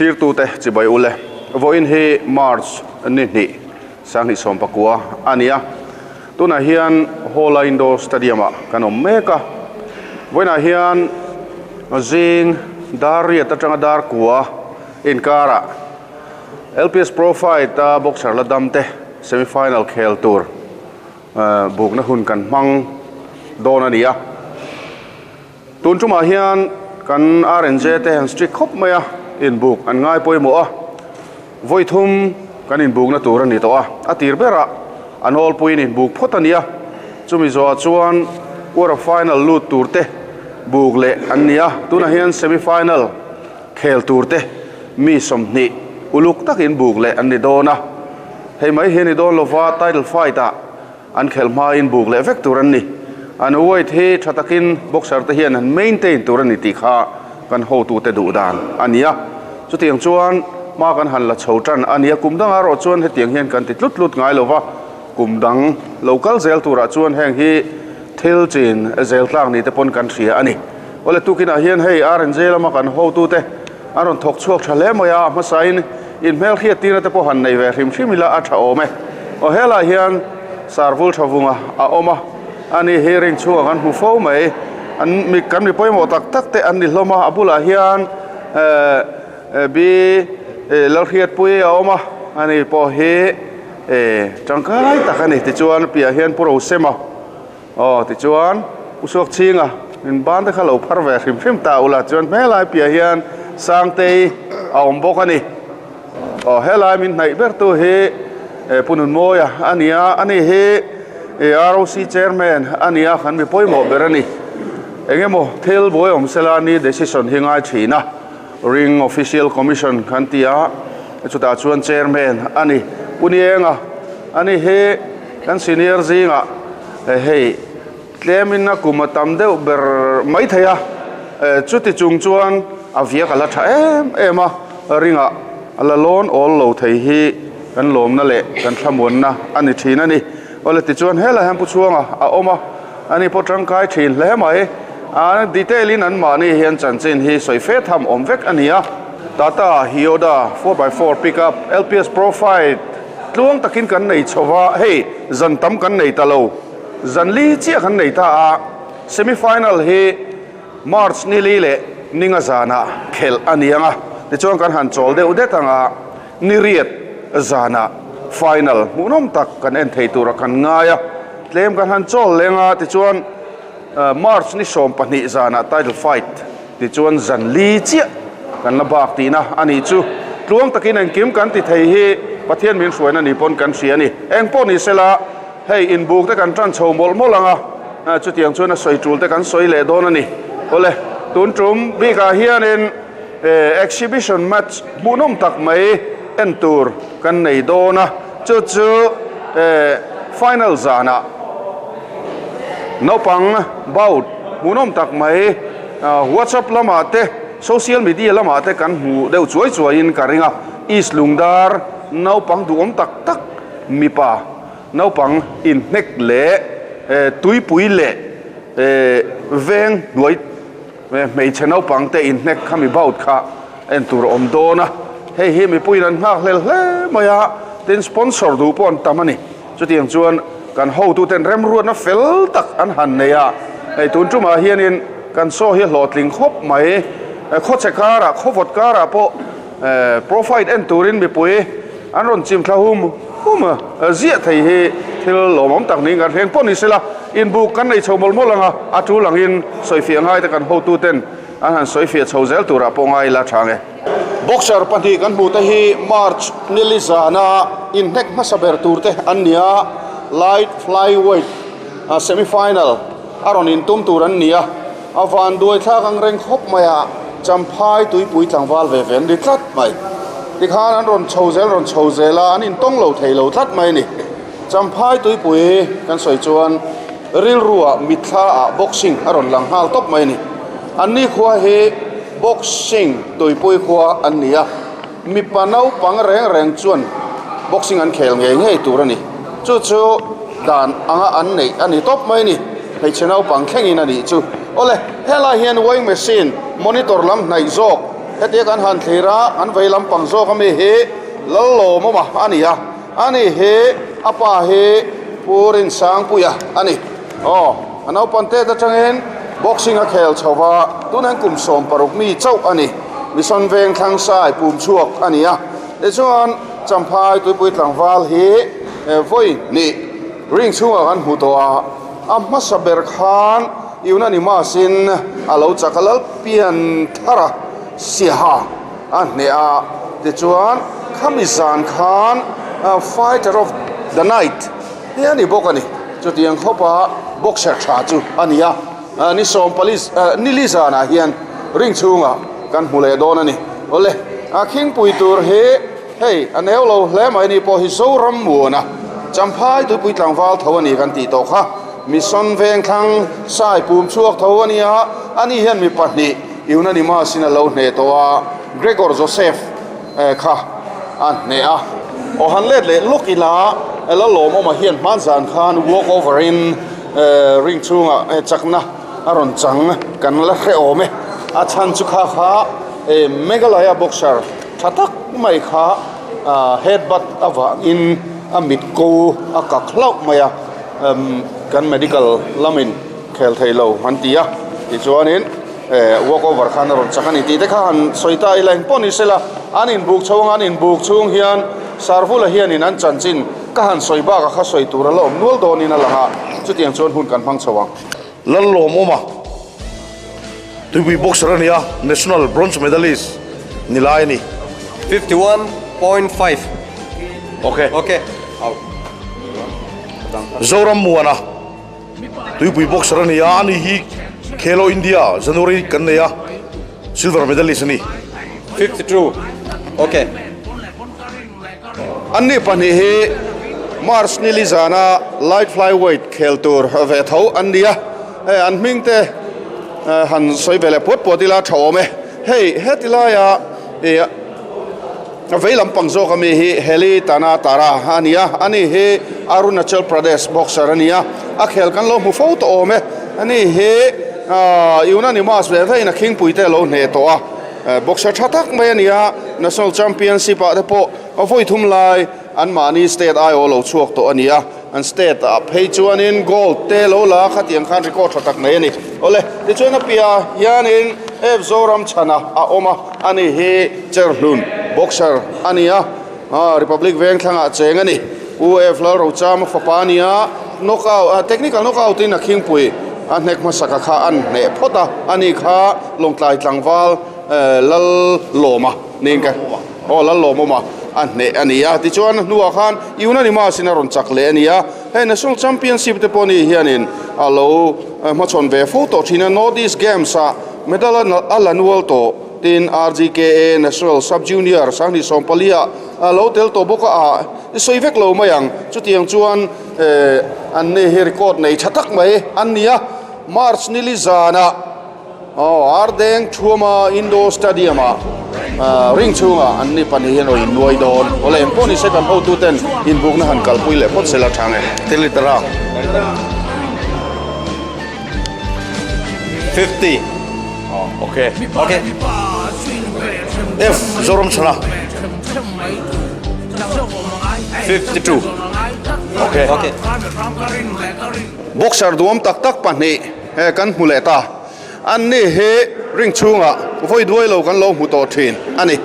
Thlirtute chibai ule. Vawiin hi March ni hnih Sanghnih 19 a ni a. Tunah hian Hawla Indoor Stadium ah kan awm mek a. Vawiinah hian zing dar riat atanga dar kua inkarah LPS Pro Fight a boxer la dam te semi final khel tur bukna hun kan hmang dawn a ni a. Tun tumah hian kan RNJ te an strict khawp mai a, inbuk an ngai pawimawh a, vawi thum kan inbukna tur a ni tawh a, a tir berah an awlpuiin inbuk phawt a ni a, chumi zawhah chuan quarter final lut tur te buk leh an ni a, tunah hian semi final khel tur te mi 20 uluk takin buk leh an ni dawn a, hei mai hi a ni dawn lova title fight ah An khelh hmain buk leh vek tur an ni. An weight hi tha takin boxer te hian an maintain tur a ni tih kha kan hotute duh dan a ni a. Chutiang chuan hma kan han la chho tan a ni a, kum dangah erawh chuan hetiang hian kan ti tlut tlut ngai lo va, kum dang lo kal zel turah chuan heng hi thil chin zel tlak ni te pawn kan hria a ni. Awle tukinah hian hei RNJ lama kan hotute an rawn thawk chhuak tha hle mai a, a hmasain inhmelhriat tirna te pawh han nei ve hrim hrim ila a tha awm e. Aw helaiah hian sarvul tha vunga a awm a, ani hi ring chhungah kan hmu fo mai. An mi kan mi pawimawh tak tak te an ni hlawm a, a bulah hian ehh bi Lalhriatpui a awm a, ani pawh hi ehh tangkai tak a ni. Tichuan piah hian Pu Rosema. Aw tichuan U Suak Chhinga min ban te kha lo phar ve hrim hrim ta ula chuan hmelai piah hian Sangtei a awm bawk a ni. Aw helai min hnaih ber tu hi Pu Nunmawia a ni a, ani hi ROC Chairman a ni a, kan mi pawimawh ber a ni. Eng emaw thil buai awm sela ni decision hi ngai thin a, Ring Official Commission kan ti a, chutah chuan Chairman a ni. Pu Nienga ani hi. Kan senior zingah hei tlemin a kum a tam deuh ber mai thei a, chuti chung chuan a viak a la tha em em a, ringah a la lawn awl lo thei hi kan lawmna leh kan thlamuanna a ni thin a ni. Awle tichuan helai hian Pu Chhuanga a awm a, ani pawh tangkai thin hle mai. A detail in anmahni hian chanchin hi sawi fe tham awm vek a ni a. Tata Hyoda 4x4 pickup LPS Profile. Tluang takin kan nei chho va, hei zan tam kan nei ta lo, zan li chiah kan nei ta a, semi final hi March ni li leh ninga zanah khelh a ni ang a, tichuan kan han chawl deuh det ang a, ni riat zanah final hmuhnawm tak kan en thei tura kan ngai a, tlem kan han chawl leng a, tichuan March ni 12 zanah title fight. Tichuan zan li chiah kan la bak tihna a nih chu. Tluang takin engkim kan ti thei hi Pathian min hruaina ni pawn kan hria a ni. Eng pawh ni sela, hei inbuk te kan tan chho mawlh mawlh ang a, chutiang chuan a sawi tul te kan sawi leh dawn a ni. Awle, tun tum bikah hianin exhibition match hmuhnawm tak mai en tur kan nei dawn a, chu chu final zanah naupang bout hmuhnawm tak mai WhatsApp lamah te social media lamah te kan hmu deuh chuai chuaiin ka ring a, East Lungdar naupang duhawm tak tak mipa naupang inhnek leh tuipui leh veng hnuai hmeichhe naupang te inhnek kha mi bout kha en tur a awm dawn a, hei hi mipuiin an nghak hlel hle mai a, tin sponsor duh pawh an tam a ni. Chutiang chuan kan hotuten remruatna fel tak an han nei a, hei tun tumah hianin kan saw hi a hlawhtling khawp mai. Khawchhe karah, khawvawt karah pawh profile en turin mipui an rawn chim thla hum hum a, ziah thei hi thil lawmawm tak niin kan hreng pawh ni sela, inbuk kan nei chho mawlh mawlh ang a, a tul angin sawifiah ngaite kan hotuten an han sawifiah chho zel turah pawh ngai ila tha nge. Boxer pahnih kan hmuh te hi March ni li zana inhnek hmasa ber tur te an ni a, light flyweight semi final a rawn intum tur an ni a, a van duai thlak ang reng khawp mai a, Champhai tuipui tlangval ve ve an ni tlat mai. Tikhan an rawn chho zel rawn chho zel a, an intawng lo thei lo tlat mai a ni. Champhai tuipui kan sawi chuan rilruah mitthla ah boxing a rawn lang nghal tawp mai a ni. An ni khua hi boxing tuipui khua an ni a, mipa naupang reng reng chuan boxing an khel ngei ngei tur a ni. Chu chu dan anga an neih a ni tawp mai a ni. Hmeichhe naupang thlengin a nih chu. Awle, helai hian weighing machine monitor lam hnaih zawk. Hetia kan han thlir a, an vei lampang zawk ami hi Lallawmawma a ni a, ani hi a pa hi Pu Rinsangpuia a ni. Aw, a naupang tet atangin boxing a khel chho va, tunah hian kum 16 mi chauh a ni. Mission veng thlang sai pum chhuak a ni a, tichuan Champhai tuipui tlangval hi vawi hnih ring chhungah kan hmu tawh a, a hmasa ber khan unanimous in a lo chak a, Lalpian thara siaha a hneh a, tichuan khami zan khan fighter of the night hi a ni bawk a ni. Chutiang khawpa boxer tha chu a ni a, ni sawm pali nili zanah hian ring chhungah kan hmu leh dawn a ni. Awle, a khingpui tur hi hei a neu lo hle mai ni pawh hi Zoram muana Champhai tuipui tlangval tho a ni kan tih tawh kha. Mission Vengthlang sai pum chhuak tho a ni a, ani hian mi pahnih unanimous in a lo hneh tawh a, Gregor Joseph kha a hneh a. Aw han let leh lawk ila la lawmawmah hian hmanzan khan walk over in ring chhungah chakna a rawn chang kan la hrehawm e. A chhan chu kha kha Meghalaya boxer tha tak mai kha head butt avangin a mit ko a kak hlauh mai a, kan medical lamin khel thei lo an ti a, tichuanin walk over khan a rawn chak a ni tih te kha han sawi ta ila engpawh ni sela an inbuk chho anga an inbuk chhung hian Sarvula hianin an chanchin ka han sawi bakah kha sawi tur a la awm nual dawnin a lang a, chutiang chuan hun kan hmang chho ang. Lallawmawma Tuipui boxer a ni a, National bronze medalist ni lai a ni. 51.5 Ok. Ok. Out. Zoram Muana Tuipui boxer a ni a, ani hi Khelo India January kan nei a, silver medalist a ni. 52. Ok. Anni pahnih hi March nili zana light flyweight khel tur ve tho an ni a, hei an hming te han sawi ve leh puat puat ila tha awm e. Hei heti laia ih a vei lampang zawk ami hi Heli Tana Tara a ni a, ani hi Arunachal Pradesh boxer a ni a, a khel kan lo hmu fo tawh awm e. Ani hi unanimous ve vein a khingpui te a lo hneh tawh a. Boxer tha tak mai a ni a, National Championship ah te pawh a vawi thum lai anmahni state aiawh lo chhuak tawh a ni a, an state ah phei chuanin gold te lo la khatiang khan record tha tak nei a ni. Awle, tichuan a piah hianin F Zoram chhana a awm a, ani hi Cherhlun boxer a ni a, Republic Vengthlangah cheng a ni. Pu F Lalrochama fapa a ni a, knockout, technical knockout in a khingpui a hnek hmasaka kha an hneh phawt a, ani kha Lawngtlai tlangval Lallawma niin ka aw Lallawmawma a hneh a ni a, tichuan a hnuah khan unanimous in a rawn chak leh a ni a, hei National Championship te pawh ni hianin a lo hmachhawn ve fo tawh thin a, North East Games ah medal a la nual tawh tin RGKA National Sub Junior Sanghnih Sawmpalia a lo tel tawh bawk a, a i sawi vek lo mai ang, chutiang chuan an ni hi record nei tha tak mai an ni a, March nili zanah aw Ardeng Thuama Indoor Stadium ah ring chhungah an ni pahnih hian aw innuai dawn, awle eng pawh ni se kan hotu ten inbukna han kalpui leh phawt sela tha nge. Telitara. 50. Okay. Okay. F Zoram Chhana. 52. Okay. Okay. Boxer duam tak tak pahnih he kan hmu leh ta. An ni hi ring chhungah vawi duai lo kan lo hmu tawh thin a ni.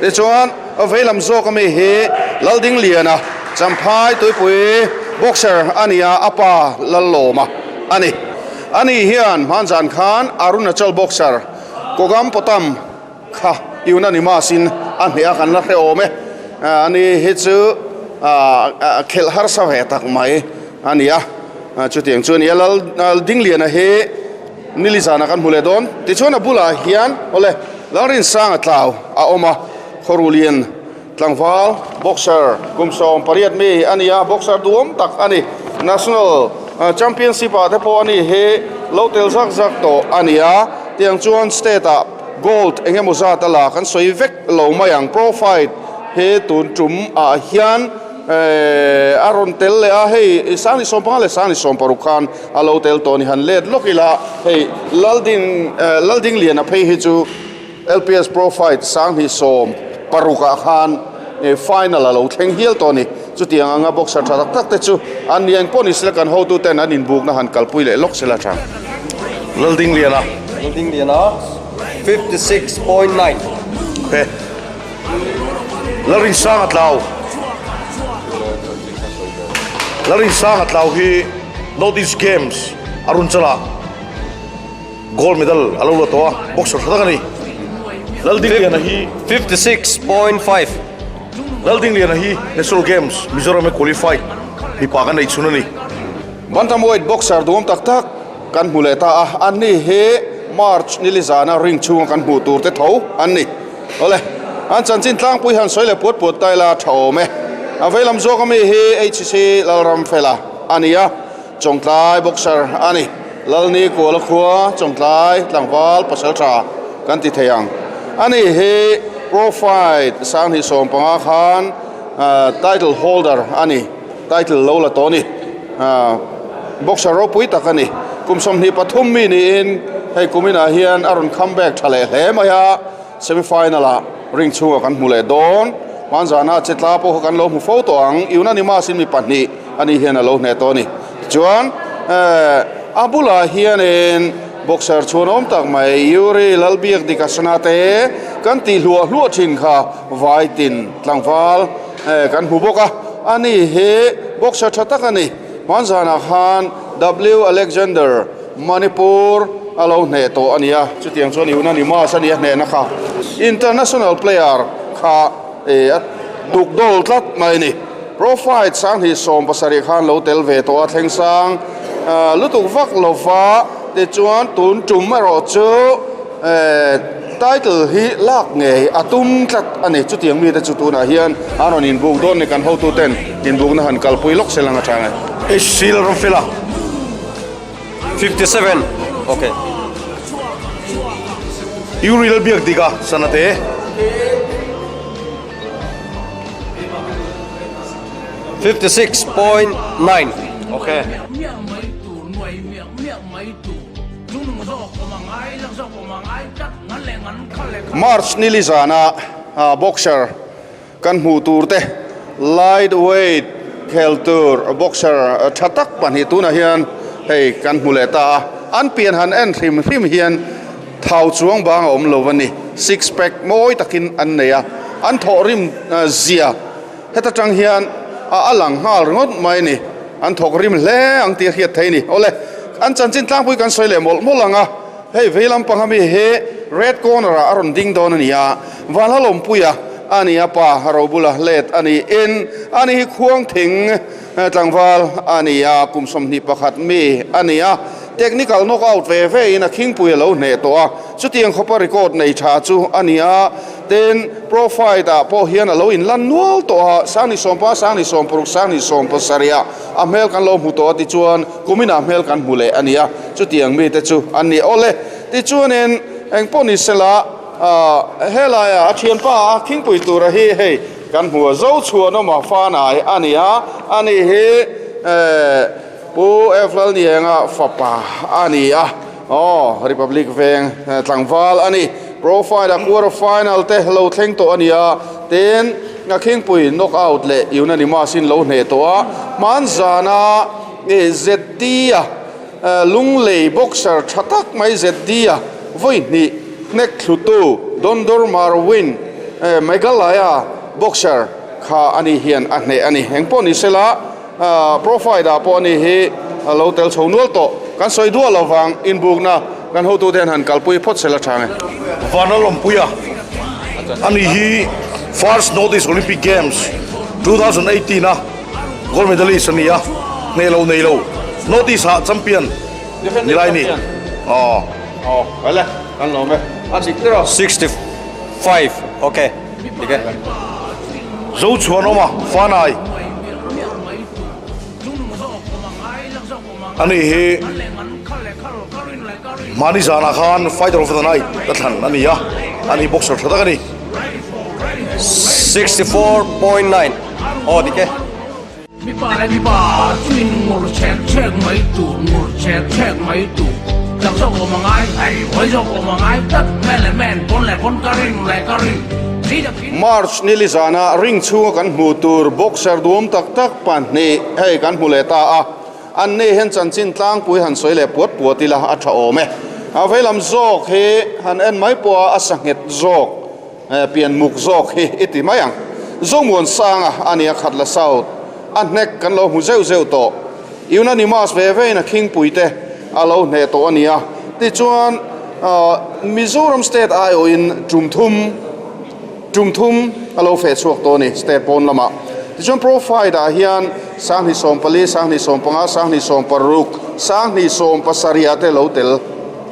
Tichuan vei lam zawk ami hi Laldingliana Champhai Tuipui boxer a ni a, a pa Lallawma a ni. Ani hian hmanzan khan Arunachal boxer Kogam Potam kha unanimous in a hneh a kan la hrehawm e. Ani hi chu khelh harsa ve tak mai a ni a, chutiang chu a ni a. Laldingliana hi nili zana kan hmu leh dawn. Tichuan a bulah hian awle Lalrinsanga tlau a awm a, Khawruhlian Tlangval boxer kum 18 mi a ni a, boxer duhawm tak a ni. National Championship ah te pawh a ni hi lo tel zak zak tawh a ni a, tiang chuan state ah gold eng emaw zat a la kan sawi vek lo mai ang. Pro fight hi tun tum ah hian a rawn tel leh a, hei 2015 leh 2016 khan a lo tel tawh a ni. Han let lawk ila hei Lalding Laldingliana phei hi chu. LPS Pro Fight 2016 ah khan final a lo thleng hial tawh a ni. Chutiang anga boxer tha tak tak te chu an ni engpawh ni sela kan hotu ten an inbukna han kalpui leh lawk sela tha. Laldingliana. Laldingliana 56.9. Ok. Lalrinsanga Tlau. Lalrinsanga Tlau hi North East Games a rawn chala gold medal a lo la tawh a, boxer tha tak a ni. Laldingliana hi 56.5. Laldingliana hi National Games Mizoram a qualified mipa kan neih chhun a ni. Bantamweight boxer duam tak tak kan hmu leh ta a, anni hi March nili zana ring chhunga kan hmuh tur te tho an ni. Awle, an chanchin tlangpui han sawi leh puat puat ta ila tha awm e. A veilam zawk ami hi HC Lalramfela a ni a, Chawngtlai boxer a ni. Lalni Kuala khua Chawngtlai tlangval pasal tha kan ti thei ang. Ani hi Pro Fight 2015 khan title holder a ni, title lo la tawh a ni. Boxer ropui tak a ni. Kum 23 mi niin hei kuminah hian a rawn comeback tha leh hle mai a, semi final ah ring chhungah kan hmu leh dawn. Hmanzana chetla pawh kha kan lo hmu fo tawh ang, unanimous in mi pahnih ani hian a lo hneh tawh a ni. Tichuan a bulah hianin boxer chhuanawm tak mai Yuri Lalbiak Dikasana te kan tih hluah hluah thin kha Vaitin tlangval kan hmu bawk a, ani hi boxer tha tak a ni. Hmanzanah khan W Alexander Manipur a lo hneh tawh a ni a, chutiang chuan unanimous a ni a hnehna kha. International player kha a tuk dawl tlat mai a ni. Pro Fight 2017 khan lo tel ve tawh a, thleng sang lutuk vak lova, tichuan tun tum erawh chu title hi lak ngei a tum tlat a ni. Chutiang mite chu tunah hian an rawn inbuk dawn ni kan hotuten inbukna han kalpui lawk sel ang atang e. HC Lalramfela. 57 ok. Yuri Lalbiakdika Sanate. 56.9 ok. March nili zana boxer kan hmuh tur te lightweight khel tur boxer tha tak pahnih tunah hian hei kan hmu leh ta a, an pian han en hrim hrim hian thau chuang bang a awm lo a ni, six pack mawi takin an nei a, an thawhrim zia heta tang hian a a lang nghal ringawt mai a ni, an thawk rim hle ang tih a hriat theih a ni. Awle, an chanchin tlangpui kan sawi leh mawlh mawlh ang a, hei vei lampang ami hi red corner ah a rawn ding dawn a ni a, Vanlalawmpuia a ni a, pa Robula let a ni in ani hi khuang thing tlangval a ni a, kum 21 mi a ni a, technical knockout ve ve in a khingpui a lo hneh tawh a, chutiang khawpa record nei tha chu a ni a, tin pro fight ah pawh hian a lo inlan nual tawh a, 2015, 2016, 2017 ah a hmel kan lo hmu tawh a tichuan kuminah hmel kan hmu leh a ni a, chutiang mite chu an ni awle. Tichuanin engpawh ni sela. Helaiah a thianpa a khingpui tura hi hei kan hmu a, Zochhuanawma fanai a ni a, ani hi Pu F Lalnienga fapa a ni a, aw Republic Veng tlangval a ni. Profile a quarter final te lo thleng tawh a ni a, tin a khingpui knock out leh unanimous in lo hneh tawh a, hmanzana ZD a Lunglei boxer tha tak mai ZD-a vawi hnih hnek thlutu Dondor Marwin Meghalaya boxer kha ani hian a hneh a ni. Engpawh ni sela profile ah pawh ani hi a lo tel chho nual tawh. Kan sawi duah lo vang inbukna kan hotute hian han kalpui phawt sela tha nge. Vanlalawmpuia ani hi First North East Olympic Games 2018 a Gold medalist a ni a, hneh lo nei lo North East ah champion ni lai ni. Aw. Aw, vale, kan lawm e. A dik tir aw. 65, ok, dik e. Zochhuanawma Fanai a ni hi mahni zanah khan fighter of the night a thlan a ni a, ani boxer tha tak a ni. 64.9 Aw dik e. Mipa leh mipa chu in ngur chhek chhek mai tur, ngur chhek chhek mai tur. March ni li zana ring chhunga kan hmuh tur boxer duam tak tak pahnih hei kan hmu leh ta a, an ni hian chanchin tlangpui han sawi leh puat puat ila a tha awm e. A veilam zawk hi han en mai pawh a a sa nghet zawk pian muk zawk hi i ti mai ang. Zomuansanga a nia Khatla South a hnek kan lo hmu zeuh zeuh tawh. Unanimous ve vein a khingpui te a lo hneh tawh a nia. Tichuan Mizoram state aiawhin tum thum tum thum a lo feh chhuak tawh a ni state pawn lamah. Tichuan pro fight ah hian Sanghnih 14, Sanghnih 15, Sanghnih 16, Sanghnih 17 ah te lo tel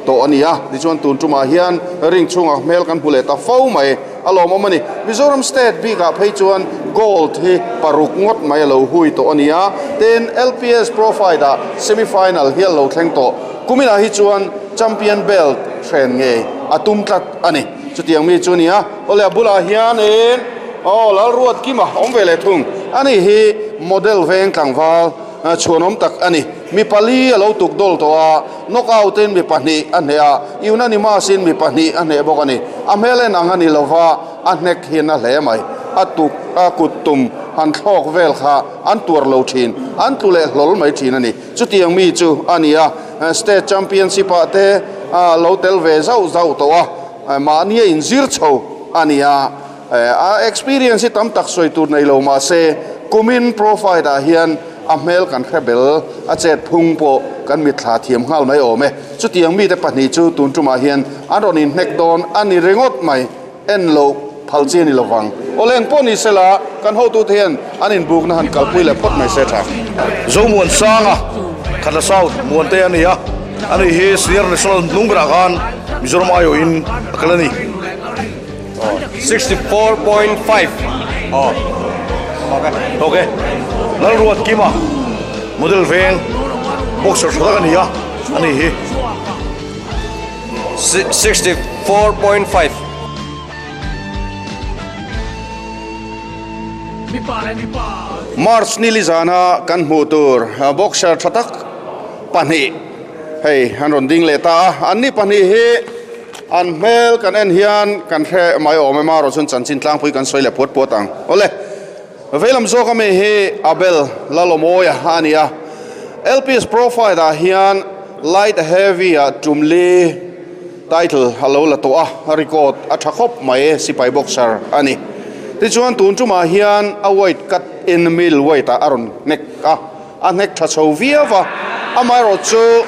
tawh a ni a. Tichuan tun tumah hian ring chhungah hmel kan hmu leh ta fo mai. A lawmawm a ni. Mizoram state bikah phei chuan gold hi paruk ngawt mai a lo hui tawh a ni a. Tin, LPS Pro Fight ah semi final hi a lo thleng tawh. Kuminah hi chuan champion belt hren ngei a tum tlat a ni. Chutiang mi chu a ni a. Awle a bulah hianin aw Lalruatkima awm ve leh thung. Ani hi model veng tlangval chhuanawm tak a ni. Mi pali a lo tuk dawl tawh a, knockout in mi pahnih a hneh a, unanimous in mi pahnih a hneh bawk a ni. A hmel en ang a ni lova, a hnek hian a hle mai. A tuk a kut tum han thlawk vel kha an tuar lo thin, an tlu leh hlawl mai thin a ni. Chutiang mi chu a ni a, state championship ah te a lo tel ve zauh zauh tawh a, mahni a inzir chho a ni a. A experience hi tam tak sawi tur nei lo mahse kumin pro fight ah hian a hmel kan hre bel, a chet phung pawh kan mitthla thiam nghal mai awm e. Chutiang mite pahnih chu tun tumah hian an rawn inhnek dawn a ni ringawt mai, en loh phal chi a ni lovang. Awle eng pawh ni sela kan hotute hian an inbukna han kalpui leh phawt mai se tha. Zomuansanga, Khatla South, Muante a ni a, ani hi Senior National hnung berah khan Mizoram aiawhin a kal a ni. 64.5 aw okay. Okay. Lalruat Kima model veng boxer tha tak a ni a ani hi. 64.5 March ni li zana kan hmuh tur boxer tha tak pahnih hei an rawn ding leh ta a an ni pahnih hi An hmel kan en hian kan hre mai awm em a, rawh chuan chanchin tlangpui kan sawi leh puat puat ang. Awle, veilam zawk ami hi Abel Lalawmawia a ni a, LPS Pro Fight ah hian Light Heavy ah tumli title a lo la tawh a, record a tha khawp mai, sipai boxer a ni. Tichuan tun tumah hian a weight cut in middle weight ah a rawn hnek a, A hnek tha chho viau a, amaherawh chu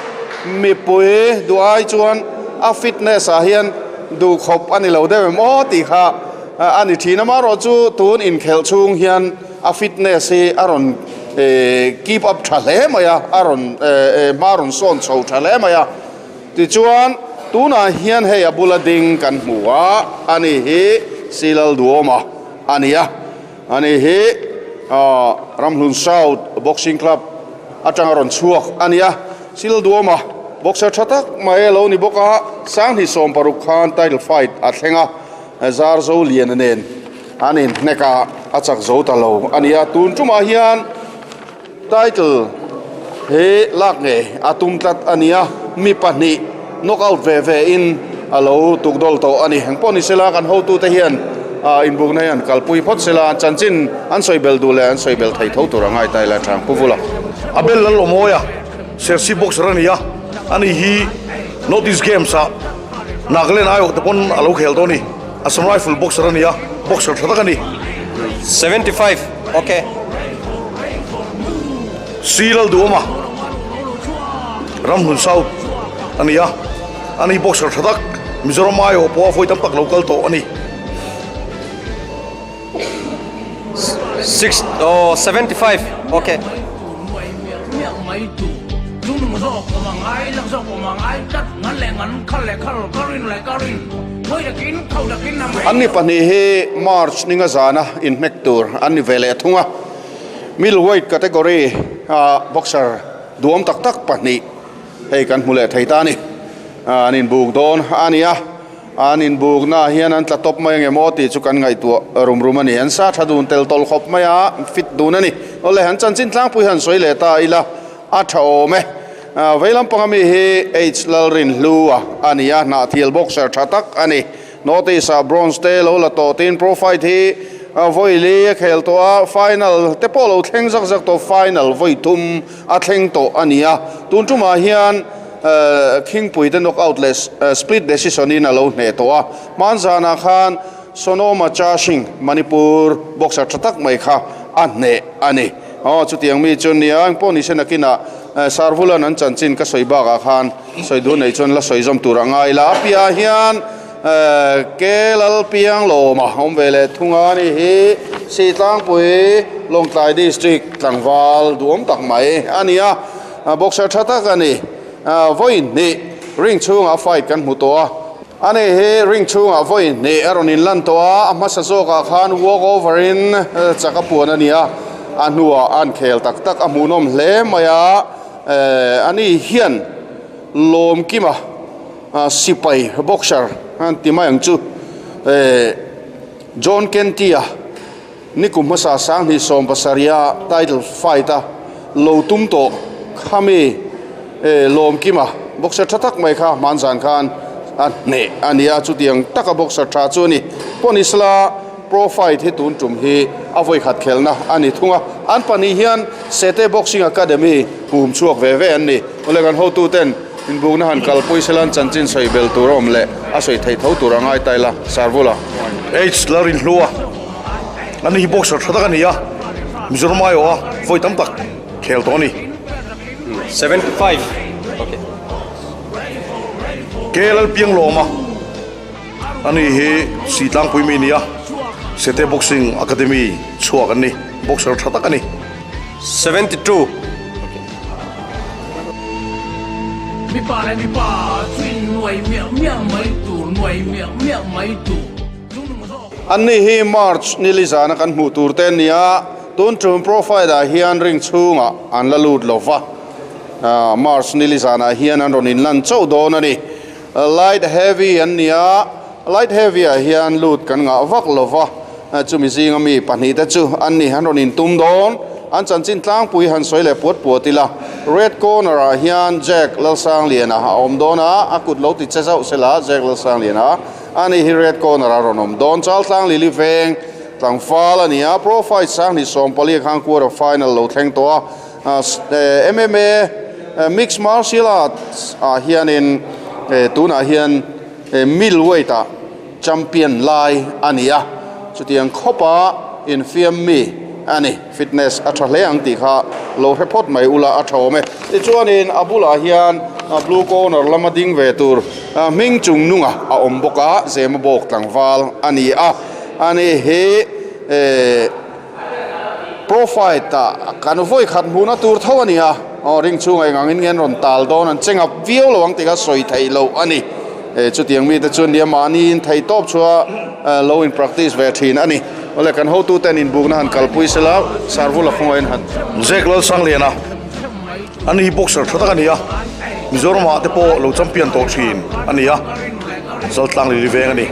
mipui duh ai chuan a fitness ah hian duh khawp a ni lo deuh em aw tih kha a ni thin. Amaherawh chu tun inkhelh chhung hian a fitness hi a rawn keep up tha hle mai a, a rawn hma rawn sawn chho tha hle mai a. Tichuan tunah hian hei a bula ding kan hmu a, ani hi Silalduama a ni a. Ani hi Ramhlun South Boxing Club atanga rawn chhuak a ni a, Silduama boxer tha tak mai a lo ni bawk a, Sanghnih 60 khan title fight a thleng a, Zarzo Liana nen an inhnek a, a chak zo ta lo a ni a, tun tumah hian Title hi lak ngei a tum tlat a ni a, mi pahnih knockout ve ve in a lo tuk dawl tawh a ni. Engpawh ni sela kan hotute hian inbukna hi an kalpui phawt sela, chanchin an sawi bel duh leh an sawi bel thei tho tur a ngai ta ila Chang Pu Vula. Abel Lalawmawia, Serchhip boxer a ni a, ani hi North East Games ah Nagaland aiawh te pawn a lo khel dawn a ni. Assam Rifle boxer a ni a, boxer tha tak a ni. 75 ok. C Lalduhawma, Ramhlun South a ni a, ani boxer tha tak Mizoram aiawh pawha vawi tam tak lo kal tawh a ni. 6 oh 75 ok. An ni pahnih hi March ninga zana inhnek tur an ni ve leh thung a, middleweight category a boxer duhawm tak tak pahnih hei kan hmu leh thei ta a ni. An inbuk dawn a ni a. An inbuknaah hian an tla tawp mai ange maw tih chu kan ngaihtuah rum rum a ni. An sa tha dun tel tawlh khawp mai a, fit dun a ni. Awle, an chanchin tlangpui han sawi leh ta ila, a tha awm e. Vei lampanga mi hi H Lalrinhlua a ni a, hnahthial boxer tha tak a ni. North East ah bronze te lo la tawh tin pro fight hi vawi li a khel tawh a, final te pawh lo thleng zak zak tawh, final vawi thum a thleng tawh a ni a. Tun tumah hian Khingpui te knockout leh split decision in a lo hneh tawh a, hmanzanah khan Sonoma Chashing, Manipur boxer tha tak mai kha a hneh a ni. Aw, chutiang mi chu nia, engpawh ni se nakinah Sarvulan an chanchin ka sawi bakah khan sawi duh nei chuan la sawi zawm tur a ngai la. A piahah hian Ke Lalpiang lawma awm ve leh thung a ni hi Sitlangpui Lawngtlai District tlangval duhawm tak mai a ni a, boxer tha tak a ni. Vawi hnih ring chhungah fight kan hmu tawh a. A ni hi ring chhungah vawi hnih a rawn inlan tawh a, a hmasa zawkah khan walk over in chak a puan a ni a, a hnuah an khel tak tak a hmuhnawm hle mai a, a ni hian Lawmkima sipai boxer an ti mai ang chu John Kenty-a Nikum hmasa 2017 a title fight a lo tum tawh khami Lawmkima boxer tha tak mai kha hmanzan khan a hneh a ni a, chutiang taka boxer tha chu a ni. Pawnisla pro fight hi tun tum hi a vawikhat khelna a ni thung a, an pahnih hian Sete Boxing Academy hum chhuak ve ve an ni. Awle kan hotuten inbukna han kalpui sela an chanchin sawi bel tur a awm leh a sawi theih tho tur a ngai ta ila, Sarvula. H Larinhlua. Ani hi boxer tha tak a ni a, Mizoram aiawh a vawi tam tak khel tawh a ni. 75 ok. Ke Lalpianglawma ani hi Sitlangpui mi a ni a, Sete Boxing Academy chhuak an ni, boxer tha tak a ni. 72 ok. Mipa leh mipa chu innuai miah miah mai tur, nuai miah miah mai tur. Anni hi March nili zana kan hmuh tur te ania, tun tum profile ah hian ring chhungah an la lut lo va, March nili zanah hian an rawn inlan chauh dawn a ni. Light heavy an nia, light heavy ah hian lut kan ngah vak lo va, chumi zinga mi pahnihte chu an ni, an rawn intum dawn. An chanchin tlangpui han sawi leh puat puat ila, red corner ah hian Jack Lalsangliana a awm dawn a, a kut lo ti che zauh sela Jack Lalsangliana. Ani hi red corner a rawn awm dawn. Chaltlang Lily Veng tlangval a ni a, Pro Fight 2014 khan quarter final lo thleng tawh a. MMA Mixed Martial Arts ah hianin tunah hian middleweight ah champion lai a ni a, chutiang khawpa infiam mi a ni. Fitness a tha hle ang tih kha lo hre phawt mai ula a tha awm e. Tichuanin a bulah hian blue corner lama ding ve tur hming chung nunga a awm bawk a, Zema bawk tlangval a ni a. Ani hi pro fight ah kan vawi khat hmuhna tur tho a ni a, aw ring chhungah eng angin nge an rawn tal dawn an che ngap viau lo ang tih kha sawi theih loh a ni. Chutiang mite chuan nia mahniin theihtawp chua lo in practice ve thin a ni. Awle kan hotute an inbukna han kalpui sela Sarvula khawngahin han. Zek Lalsangliana a ni hi boxer tha tak a ni a, Mizoramah te pawh lo champion tawh thin a ni a, Zaltlang Lili veng a ni.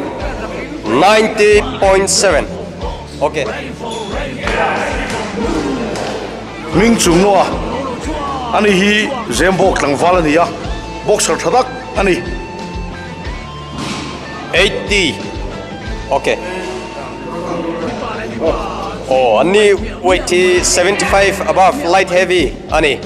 90.7 ok. Hming chung noa a ni hi Zembawk tlangval a ni a, boxer tha tak a ni. 80 ok aw an ni weight hi 75 above light heavy a ni.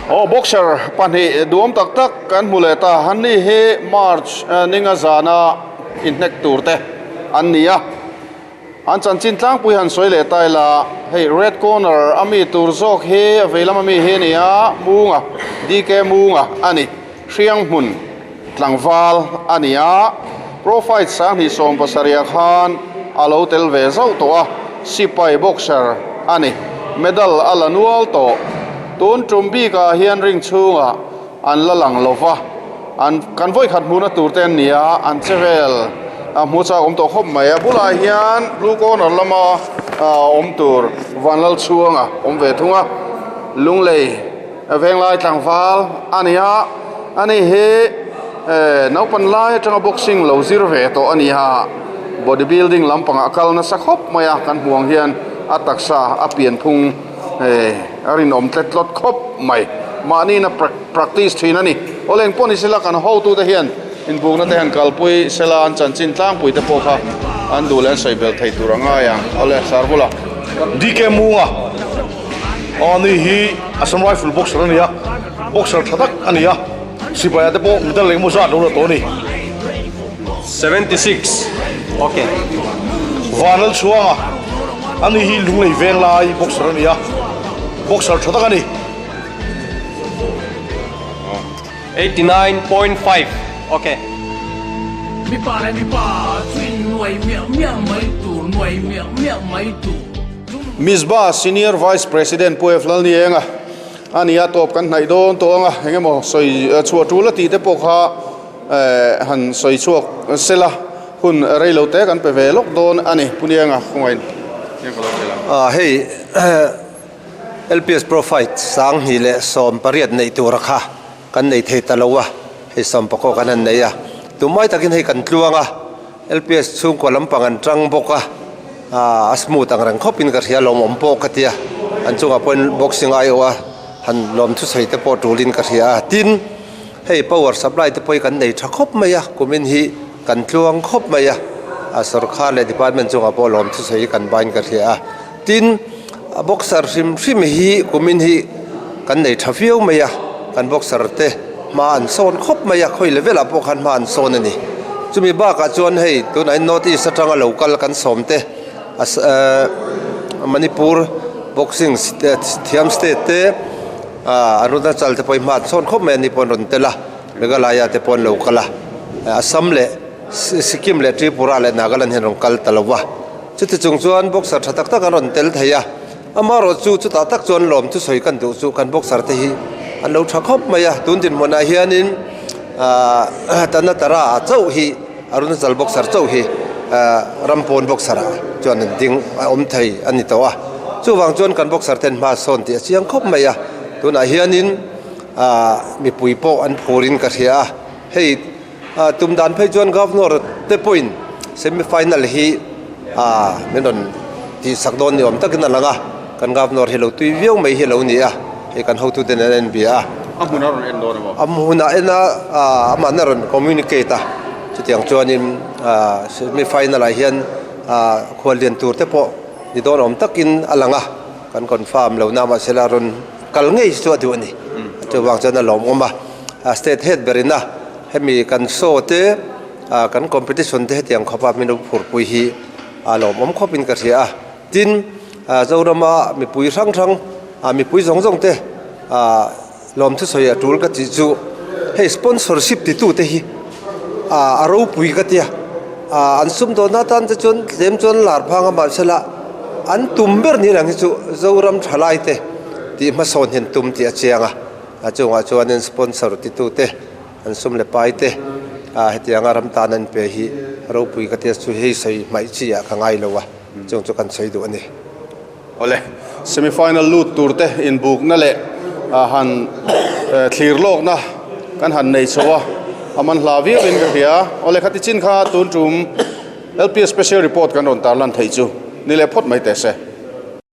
Aw boxer pahnih duam tak tak kan hmu leh ta, an ni hi March ninga zana inhnek tur te an ni a. An chanchin tlangpui han sawi leh ta ila, hei red corner a mi tur zawk hi a vei lama mi hi a ni a, Munga, DK Munga a ni, Hrianghmun tlangval a ni a, Pro Fight 2017 ah khan a lo tel ve zauh tawh a, sipai boxer a ni, medal a la nual tawh. Tun tum bikah hian ring chhungah an la lang lo va, an kan vawikhat hmuhna tur te an ni a, an che vel a hmu chak awm tawh khawp mai. A bulah hian blue corner lama awm tur Vanlalchhuanga awm ve thung a, Lunglei Venglai tlangval a ni a, ani hi naupan lai atanga boxing lo zir ve tawh a ni a, body building lampangah a kal nasa khawp mai a, kan hmuh ang hian. A taksa a pianphung a rinawm tlet tlawt khawp mai. Mahniin a practice thin a ni. Awle engpawh ni sela kan hotute hian inbukna te han kalpui sela an chanchin tlangpui te pawh kha an duh leh an sawi belh thei tur a ngai ang. Awle Sarbula. DK Munga ani hi Assam Rifle boxer a ni a, boxer tha tak a ni a, sipai ah te pawh medal engemaw zat lo la tawh a ni. 76 ok. Vanal Chhuanga ani hi Lunglei veng lai boxer a ni a, boxer tha tak a ni. 89.5 ok. Mipa leh mipa chu in nuai miah miah mai tur, nuai miah miah mai tur. Mizba Senior Vice President Pu F Lalnienga a ni a, tawp kan hnaih dawn tawh ang a, eng emaw sawi chhuah tul a tih te pawh kha han sawi chhuak sela hun rei lo te kan pe ve lawk dawn a ni. Pu Nienga khawngaih in ka lo hrilh ang. Hei LPS Pro Fight 2018 neih tura kha kan nei thei ta lo a, hei sawmpakaw kan han nei a, tumai takin hei kan tluang a, LPS chhungkua lampang an tang bawk a, a smooth ang reng khawpin ka hria lawmawm pawh ka tia, an chungah pawhin boxing aiawh a han lawm thusawi te pawh tulin ka hria a, tin hei power supply te pawh hi kan nei tha khawp mai a, kumin hi kan tluang khawp mai a, a sorkar leh department chungah pawh lawm thusawi hi kan bain ka hria a. Tin, a boxer hrim hrim hi kumin hi kan nei tha viau mai a, kan boxer te hma an sawn khawp mai a, khawi level ah pawh khan hma an sawn a ni. Chumi bakah chuan hei tunah hian North East atanga lo kal kan sawm te Manipur boxing thiam state te Arunachal te pawh hi hma an sawn khawp mai a ni pawh an rawn tel a, Meghalaya te pawh an lo kal a, Assam leh Sikkim leh Tripura leh Nagaland hian rawn kal ta lo va. Chuti chung chuan boxer tha tak tak an rawn tel thei a, amaherawh chu chutah tak chuan lawm chu sawi kan duh chu kan boxer te hi an lo tha khawp mai a, tun dinhmunah hianin aah Tanatara ah chauh hi Arunachal boxer chauh hi aah Rampawn boxer ah chuan an ding a awm thei a ni tawh a, chuvang chuan kan boxer ten hma sawn tih a chiang khawp mai a, tunah hianin aah mipui pawh an phurin ka hria a, hei. Tum dan phei chuan Governor te pawhin semi final hi min rawn tihsak dawn ni awm takin a lang a, kan Governor hi lo tui viau mai hi a lo ni a, hei kan hotute nen an inbia a. A hmun a rawn en dawn emaw? A hmun a en a, amahna rawn communicate a, chutiang chuanin semi final ah hian khuallian tur te pawh ni dawn awm takin a lang a, kan confirm lo na mahsela rawn kal ngei chu a duh a ni, chuvang chuan a lawmawm a, state head berin a. Hemi kan show te kan competition te hetiang khawpa min lo phurpui hi a lawmawm khawpin ka hria a. Tin, Zorama mipui hrang hrang, mipui zawng zawng te lawmthusawi a tul ka tih chu hei sponsorship titu te hi a ropui ka tia. An sumdawnna atan te chuan tlem chuan lar phang a mahsela an tum ber ni lang hi chu Zoram thalai te tih hmasawn hian tum tih a chiang a. A chungah chuanin sponsor titute an sum leh pai te ah hetianga ram tan an pe hi ropui ka tia chu hei sawi hmaih chi ah ka ngai lo a, chung chu kan sawi duh a ni. Awle, semi final lut tur te inbukna leh han thlir lawkna kan han nei chho a, a man hla viau in ka hria. Awle, khati chin kha tun tum LPS special report kan rawn tarlan theih chu ni leh phawt mai teh se.